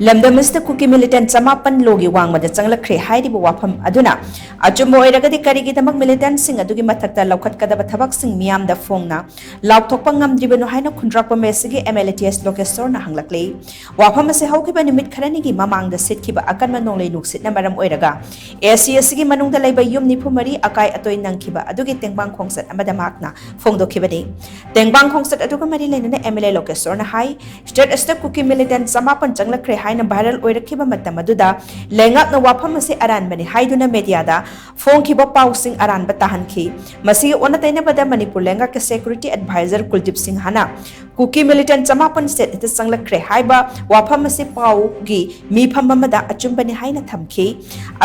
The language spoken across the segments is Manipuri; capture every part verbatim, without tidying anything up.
ꯂꯝꯗꯝ ꯑꯁꯤꯗ ꯀꯨꯀꯤ ꯃꯤꯂꯤꯇꯦꯟ ꯆꯃꯥꯄꯟ ꯂꯣꯒꯤ ꯋꯥꯡꯃꯗ ꯆꯪꯂꯛꯈ꯭ꯔꯦ ꯍꯥꯏꯔꯤꯕ ꯋꯥꯐꯝ ꯑꯗꯨꯅ ꯑꯆꯨꯝꯕ ꯑꯣꯏꯔꯒꯗꯤ ꯀꯔꯤꯒꯤꯗꯃꯛ ꯃꯤꯂꯤꯇꯦꯟꯁꯤꯡ ꯑꯗꯨꯒꯤ ꯃꯊꯛꯇ ꯂꯧꯈꯠꯀꯗꯕ ꯊꯕꯛꯁꯤꯡ ꯃꯤꯌꯥꯝꯗ ꯐꯣꯡꯅ ꯂꯥꯎꯊꯣꯛꯄ ꯉꯝꯗ꯭ꯔꯤꯕꯅꯣ ꯍꯥꯏꯅ ꯈꯨꯟꯗ꯭ꯔꯥꯛꯄꯝ ꯑꯦꯁꯤꯒꯤ ꯑꯦꯝ ꯑꯦꯜ ꯑꯦ ꯇꯤ ꯑꯦꯁ ꯂꯣꯀꯦꯁꯣꯔꯅ ꯍꯪꯂꯛꯂꯤ꯫ ꯋꯥꯐꯝ ꯑꯁꯤ ꯍꯧꯈꯤꯕ ꯅꯨꯃꯤꯠ ꯈꯔꯅꯤꯒꯤ ꯃꯃꯥꯡꯗ ꯁꯤꯠꯈꯤꯕ ꯑꯀꯟꯕ ꯅꯣꯡꯂꯩ ꯅꯨꯡꯁꯤꯠꯅ ꯃꯔꯝ ꯑꯣꯏꯔꯒ ꯑꯦꯁꯤ ꯑꯁꯤꯒꯤ ꯃꯅꯨꯡꯗ ꯂꯩꯕ ꯌꯨꯝ ꯅꯤꯐꯨ ꯃꯔꯤ ꯑꯀꯥꯏ ꯑꯇꯣꯏ ꯅꯪꯈꯤꯕ ꯑꯗꯨꯒꯤ ꯇꯦꯡꯕꯥꯡ ꯈꯣꯡꯆꯠ ꯑꯃꯗ ꯃꯍꯥꯛꯅ ꯐꯣꯡꯗꯣꯛꯈꯤꯕꯅꯤ꯫ ꯇꯦꯡꯕꯥꯡ ꯈꯣꯡꯆꯠ ꯑꯗꯨꯒ ꯃꯔꯤ ꯂꯩꯅꯅ ꯑꯦꯝ ꯑꯦꯜ ꯑꯦ ꯂꯣꯀꯦꯁꯣꯔꯅ ꯍꯥꯏ, ꯁ꯭ꯇꯦꯠ ꯑꯁꯤꯗ ꯀꯨꯀꯤ ꯃꯤꯂꯤꯇꯦꯟ ꯆꯃꯥꯄꯟ ꯆꯪꯂꯛꯈ꯭ꯔꯦ ꯍꯥꯏꯅ ꯚꯥꯏꯔꯦꯜ ꯑꯣꯏꯔꯛꯈꯤꯕ ꯃꯇꯝ ꯑꯗꯨꯗ ꯂꯩꯉꯥꯛꯅ ꯋꯥꯐꯝ ꯑꯁꯤ ꯑꯔꯥꯟꯕꯅꯤ ꯍꯥꯏꯗꯨꯅ ꯃꯦꯗꯤꯌꯥꯗ ꯐꯣꯡꯈꯤꯕ ꯄꯥꯎꯁꯤꯡ ꯑꯔꯥꯟꯕ ꯇꯥꯍꯟꯈꯤ꯫ ꯃꯁꯤꯒꯤ ꯑꯣꯟꯅ ꯇꯩꯅꯕꯗ ꯃꯅꯤꯄꯨꯔ ꯂꯩꯉꯥꯛꯀꯤ ꯁꯦꯀ꯭ꯌꯨꯔꯤꯇꯤ ꯑꯦꯗꯚꯥꯏꯖꯔ ꯀꯨꯜꯗꯤꯞ ꯁꯤꯡꯍꯅ ꯀꯨꯀꯤ ꯃꯤꯂꯤꯇꯦꯟ ꯆꯃꯥꯄꯟ ꯁ꯭ꯇꯦꯠ ꯑꯁꯤꯗ ꯆꯪꯂꯛꯈ꯭ꯔꯦ ꯍꯥꯏꯕ ꯋꯥꯐꯝ ꯑꯁꯤ ꯄꯥꯎꯒꯤ ꯃꯤꯐꯝ ꯑꯃꯗ ꯑꯆꯨꯝꯕꯅꯤ ꯍꯥꯏꯅ ꯊꯝꯈꯤ꯫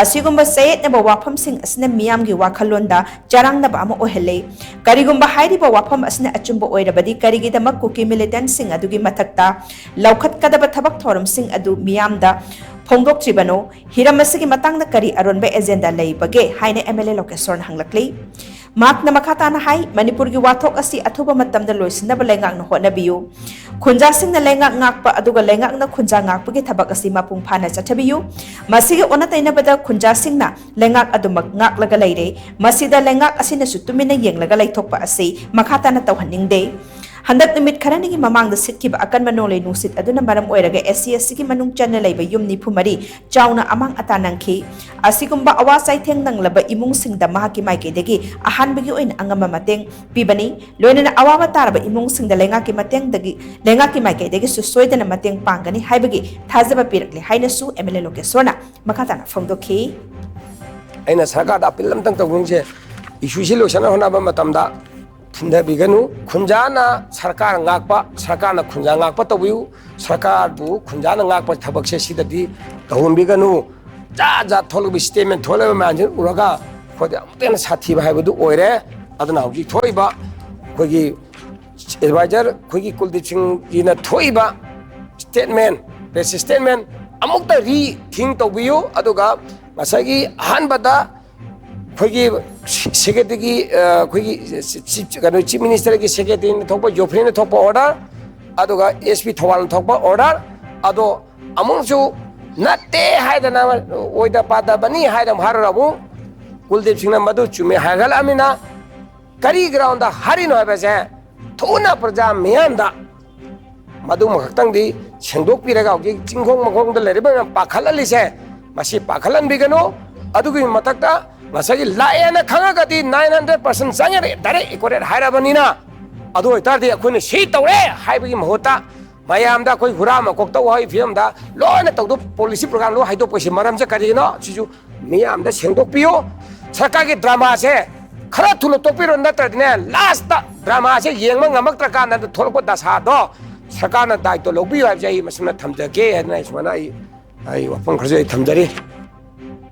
ꯑꯁꯤꯒꯨꯝꯕ ꯆꯌꯦꯠꯅꯕ ꯋꯥꯐꯝꯁꯤꯡ ꯑꯁꯤꯅ ꯃꯤꯌꯥꯝꯒꯤ ꯋꯥꯈꯜꯂꯣꯟꯗ ꯆꯔꯥꯡꯅꯕ ꯑꯃ ꯑꯣꯏꯍꯜꯂꯤ꯫ ꯀꯔꯤꯒꯨꯝꯕ ꯍꯥꯏꯔꯤꯕ ꯋꯥꯐꯝ ꯑꯁꯤꯅ ꯑꯆꯨꯝꯕ ꯑꯣꯏꯔꯕꯗꯤ ꯀꯔꯤꯒꯤꯗꯃꯛ ꯀꯨꯀꯤ ꯃꯤꯂꯤꯇꯦꯟꯁꯤꯡ ꯑꯗꯨꯒꯤ ꯃꯊꯛꯇ ꯂꯧꯈꯠꯀꯗꯕ ꯊꯕꯛ ꯊꯧꯔꯝꯁꯤꯡ ꯑꯗꯨ ꯃꯤꯌꯥꯝꯗ ꯐꯣꯡꯗꯣꯛꯇ꯭ꯔꯤꯕꯅꯣ? ꯍꯤꯔꯝ ꯑꯁꯤꯒꯤ ꯃꯇꯥꯡꯗ ꯀꯔꯤ ꯑꯔꯣꯟꯕ ꯑꯦꯖꯦꯟꯗꯥ ꯂꯩꯕꯒꯦ ꯍꯥꯏꯅ ꯑꯦꯝ ꯑꯦꯜ ꯑꯦ ꯂꯣꯀꯦꯁꯣꯔꯅ ꯍꯪꯂꯛꯂꯤ꯫ ꯃꯍꯥꯛꯅ ꯃꯈꯥ ꯇꯥꯅ ꯍꯥꯏ, ꯃꯅꯤꯄꯨꯔꯒꯤ ꯋꯥꯊꯣꯛ ꯑꯁꯤ ꯑꯊꯨꯕ ꯃꯇꯝꯗ ꯂꯣꯏꯁꯤꯟꯅꯕ ꯂꯩꯉꯥꯛꯅ ꯍꯣꯠꯅꯕꯤꯌꯨ꯫ ꯈꯨꯟꯖꯥꯁꯤꯡꯅ ꯂꯩꯉꯥꯛ ꯉꯥꯛꯄ ꯑꯗꯨꯒ ꯂꯩꯉꯥꯛꯅ ꯈꯨꯟꯖꯥ ꯉꯥꯛꯄꯒꯤ ꯊꯕꯛ ꯑꯁꯤ ꯃꯄꯨꯡ ꯐꯥꯅ ꯆꯠꯊꯕꯤꯌꯨ꯫ ꯃꯁꯤꯒꯤ ꯑꯣꯟꯅ ꯇꯩꯅꯕꯗ ꯈꯨꯟꯖꯥꯁꯤꯡꯅ ꯂꯩꯉꯥꯛ ꯑꯗꯨꯃꯛ ꯉꯥꯛꯂꯒ ꯂꯩꯔꯦ꯫ ꯃꯁꯤꯗ ꯂꯩꯉꯥꯛ ꯑꯁꯤꯅꯁꯨ ꯇꯨꯃꯤꯟꯅ ꯌꯦꯡꯂꯒ ꯂꯩꯊꯣꯛꯄ ꯑꯁꯤ ꯃꯈꯥ ꯇꯥꯅ ꯇꯧꯍꯟꯅꯤꯡꯗꯦ꯫ ꯍꯟꯗꯛ ꯅꯨꯃꯤꯠ ꯈꯔꯅꯤꯒꯤ ꯃꯃꯥꯡꯗ ꯁꯤꯠꯈꯤꯕ ꯑꯀꯟꯕ ꯅꯣꯡꯂꯩ ꯅꯨꯡꯁꯤꯠ ꯑꯗꯨꯅ ꯃꯔꯝ ꯑꯣꯏꯔꯒ ꯑꯦꯁꯤ ꯑꯁꯤꯒꯤ ꯃꯅꯨꯡ ꯆꯟꯅ ꯂꯩꯕ ꯌꯨꯝ ꯅꯤꯐꯨ ꯃꯔꯤ ꯆꯥꯎꯅ ꯑꯃꯥꯡ ꯑꯇꯥ ꯅꯪꯈꯤ꯫ ꯑꯁꯤꯒꯨꯝꯕ ꯑꯋꯥ ꯆꯩꯊꯦꯡ ꯅꯪꯂꯕ ꯏꯃꯨꯡꯁꯤꯡꯗ ꯃꯍꯥꯛꯀꯤ ꯃꯥꯏꯀꯩꯗꯒꯤ ꯑꯍꯥꯟꯕꯒꯤ ꯑꯣꯏꯅ ꯑꯉꯝꯕ ꯃꯇꯦꯡ ꯄꯤꯕꯅꯤ꯫ ꯂꯣꯏꯅꯅ ꯑꯋꯥꯕ ꯇꯥꯔꯕ ꯏꯃꯨꯡꯁꯤꯡꯗ ꯂꯩꯉꯥꯛꯀꯤ ꯃꯇꯦꯡꯗꯒꯤ, ꯂꯩꯉꯥꯛꯀꯤ ꯃꯥꯏꯀꯩꯗꯒꯤꯁꯨ ꯁꯣꯏꯗꯅ ꯃꯇꯦꯡ ꯄꯥꯡꯒꯅꯤ ꯍꯥꯏꯕꯒꯤ ꯊꯥꯖꯕ ꯄꯤꯔꯛꯂꯦ ꯍꯥꯏꯅꯁꯨ ꯑꯦꯝ ꯑꯦꯜ ꯑꯦ ꯂꯣꯀꯦꯁꯣꯔꯅ ꯃꯈꯥ ꯇꯥꯅ ꯐꯣꯡꯗꯣꯛꯈꯤ꯫ ꯑꯩꯅ ꯁꯔꯀꯥꯔꯗ ꯑꯄꯤꯜ ꯑꯝꯇꯪ ꯇꯧꯅꯤꯡꯁꯦ, ꯏꯁꯨꯁꯤ ꯂꯣꯏꯁꯤꯟꯅ ꯍꯣꯠꯅꯕ ꯃꯇꯝꯗ ꯊꯤꯟꯊꯕꯤꯒꯅꯨ꯫ ꯈꯨꯟꯖꯥꯅ ꯁꯔꯀꯥꯔ ꯉꯥꯛꯄ, ꯁꯔꯀꯥꯔꯅ ꯈꯨꯟꯖꯥ ꯉꯥꯛꯄ ꯇꯧꯕꯤꯌꯨ꯫ ꯁꯔꯀꯥꯔꯕꯨ ꯈꯨꯟꯖꯥꯅ ꯉꯥꯛꯄ ꯊꯕꯛꯁꯦ ꯁꯤꯗꯗꯤ ꯇꯧꯍꯟꯕꯤꯒꯅꯨ꯫ ꯖꯥꯠ ꯖꯥꯠ ꯊꯣꯛꯂꯤꯕ ꯁ꯭ꯇꯦꯠꯃꯦꯟ ꯊꯣꯛꯂꯤꯕ ꯃꯌꯥꯝꯁꯤ ꯎꯔꯒ ꯑꯩꯈꯣꯏꯗ ꯑꯃꯨꯛꯀ ꯍꯦꯟꯅ ꯁꯥꯊꯤꯕ ꯍꯥꯏꯕꯗꯨ ꯑꯣꯏꯔꯦ꯫ ꯑꯗꯨꯅ ꯍꯧꯖꯤꯛ ꯊꯣꯛꯏꯕ ꯑꯩꯈꯣꯏꯒꯤ ꯑꯦꯗꯚꯥꯏꯖꯔ ꯑꯩꯈꯣꯏꯒꯤ ꯀꯨꯜꯗꯤꯞ ꯁꯤꯡꯒꯤꯅ ꯊꯣꯛꯏꯕ ꯁ꯭ꯇꯦꯠꯃꯦꯟ, ꯄ꯭ꯔꯦꯁ ꯁ꯭ꯇꯦꯠꯃꯦꯟ ꯑꯃꯨꯛꯇ ꯔꯤꯊꯤꯡ ꯇꯧꯕꯤꯌꯨ꯫ ꯑꯗꯨꯒ ꯉꯁꯥꯏꯒꯤ ꯑꯍꯥꯟꯕꯗ ꯑꯩꯈꯣꯏꯒꯤ ꯁꯦꯀ꯭ꯔꯦꯇꯔꯤꯒꯤ, ꯑ, ꯑꯩꯈꯣꯏꯒꯤ ꯆꯤꯞ, ꯀꯩꯅꯣ, ꯆꯤꯞ ꯃꯤꯅꯤꯁꯇꯔꯒꯤ ꯁꯦꯀ꯭ꯔꯦꯇꯔꯤꯅ ꯊꯣꯛꯄ, ꯖꯣꯐ꯭ꯔꯤꯅ ꯊꯣꯛꯄ ꯑꯣꯔꯗꯔ, ꯑꯗꯨꯒ ꯑꯦꯁ ꯄꯤ ꯊꯧꯕꯥꯜꯅ ꯊꯣꯛꯄ ꯑꯣꯔꯗꯔ, ꯑꯗꯣ ꯑꯃꯨꯛꯁꯨ ꯅꯠꯇꯦ ꯍꯥꯏꯗꯅ, ꯑꯣꯏꯗ ꯄꯥꯗꯕꯅꯤ ꯍꯥꯏꯗꯅ ꯑꯃꯨꯛ ꯍꯥꯏꯔꯨꯔ ꯑꯃꯨꯛ ꯀꯨꯜꯗꯤꯞ ꯁꯤꯡꯅ ꯃꯗꯨ ꯆꯨꯝꯃꯦ ꯍꯥꯏꯒꯠꯂꯛꯑꯃꯤꯅ, ꯀꯔꯤ ꯒ꯭ꯔꯥꯎꯟꯗ ꯍꯥꯏꯔꯤꯅꯣ ꯍꯥꯏꯕꯁꯦ ꯊꯨꯅ ꯄ꯭ꯔꯖꯥ ꯃꯤꯌꯥꯝꯗ ꯃꯗꯨꯃ ꯈꯛꯇꯪꯗꯤ ꯁꯦꯡꯗꯣꯛꯄꯤꯔꯒ, ꯍꯧꯖꯤꯛ ꯆꯤꯡꯈꯣꯡ ꯃꯈꯣꯡꯗ ꯂꯩꯔꯤꯕ ꯃꯌꯥꯝ ꯄꯥꯈꯠꯍꯜꯂꯤꯁꯦ, ꯃꯁꯤ ꯄꯥꯈꯠꯍꯟꯕꯤꯒꯅꯨ꯫ ꯑꯗꯨꯒꯤ ꯃꯊꯛꯇ ꯉꯁꯥꯏꯒꯤ ꯂꯥꯛꯑꯦꯅ ꯈꯪꯉꯒꯗꯤ ꯅꯥꯏꯟ ꯍꯟꯗ꯭ꯔꯦꯠ ꯄꯥꯔꯁꯦꯟ ꯆꯪꯉꯦ, ꯗꯥꯏꯔꯦꯛ ꯑꯦꯀꯣꯔꯦꯠ ꯍꯥꯏꯔꯕꯅꯤꯅ, ꯑꯗꯨ ꯑꯣꯏꯇꯥꯔꯗꯤ ꯑꯩꯈꯣꯏꯅ ꯁꯤ ꯇꯧꯔꯦ ꯍꯥꯏꯕꯒꯤ ꯃꯍꯨꯠꯇ ꯃꯌꯥꯝꯗ ꯑꯩꯈꯣꯏ ꯍꯨꯔꯥꯟ ꯃꯀꯣꯛ ꯇꯧ ꯍꯥꯏꯕꯒꯤ ꯐꯤꯕꯝꯗ ꯂꯣꯏꯅ ꯇꯧꯗꯣ, ꯄꯣꯂꯤꯁꯤ ꯄ꯭ꯔꯣꯒ꯭ꯔꯥꯝ ꯂꯣꯏ ꯍꯥꯏꯗꯣꯛꯄꯁꯤ ꯃꯔꯝꯁꯦ ꯀꯔꯤꯒꯤꯅꯣ? ꯁꯤꯁꯨ ꯃꯤꯌꯥꯝꯗ ꯁꯦꯡꯗꯣꯛꯄꯤꯌꯨ꯫ ꯁꯔꯀꯥꯔꯒꯤ ꯗ꯭ꯔꯃꯥꯁꯦ ꯈꯔ ꯊꯨꯅ ꯇꯣꯛꯄꯤꯔꯣ, ꯅꯠꯇ꯭ꯔꯗꯤꯅꯦ, ꯂꯥꯁꯇ ꯗ꯭ꯔꯃꯥꯁꯦ ꯌꯦꯡꯕ ꯉꯝꯃꯛꯇ꯭ꯔꯀꯥꯟꯗ ꯊꯣꯛꯂꯛꯄ ꯗꯁꯥꯗꯣ ꯁꯔꯀꯥꯔꯅ ꯗꯥꯏꯇ꯭ꯋ ꯂꯧꯕꯤꯌꯨ ꯍꯥꯏꯕꯁꯦ ꯑꯩ ꯃꯁꯤꯃ ꯊꯝꯖꯒꯦ ꯍꯥꯏꯗꯅ ꯑꯩ ꯁꯨꯃꯥꯏꯅ ꯑꯩ, ꯑꯩ ꯋꯥꯐꯝ ꯈꯔꯁꯨ ꯑꯩ ꯊꯝꯖꯔꯤ꯫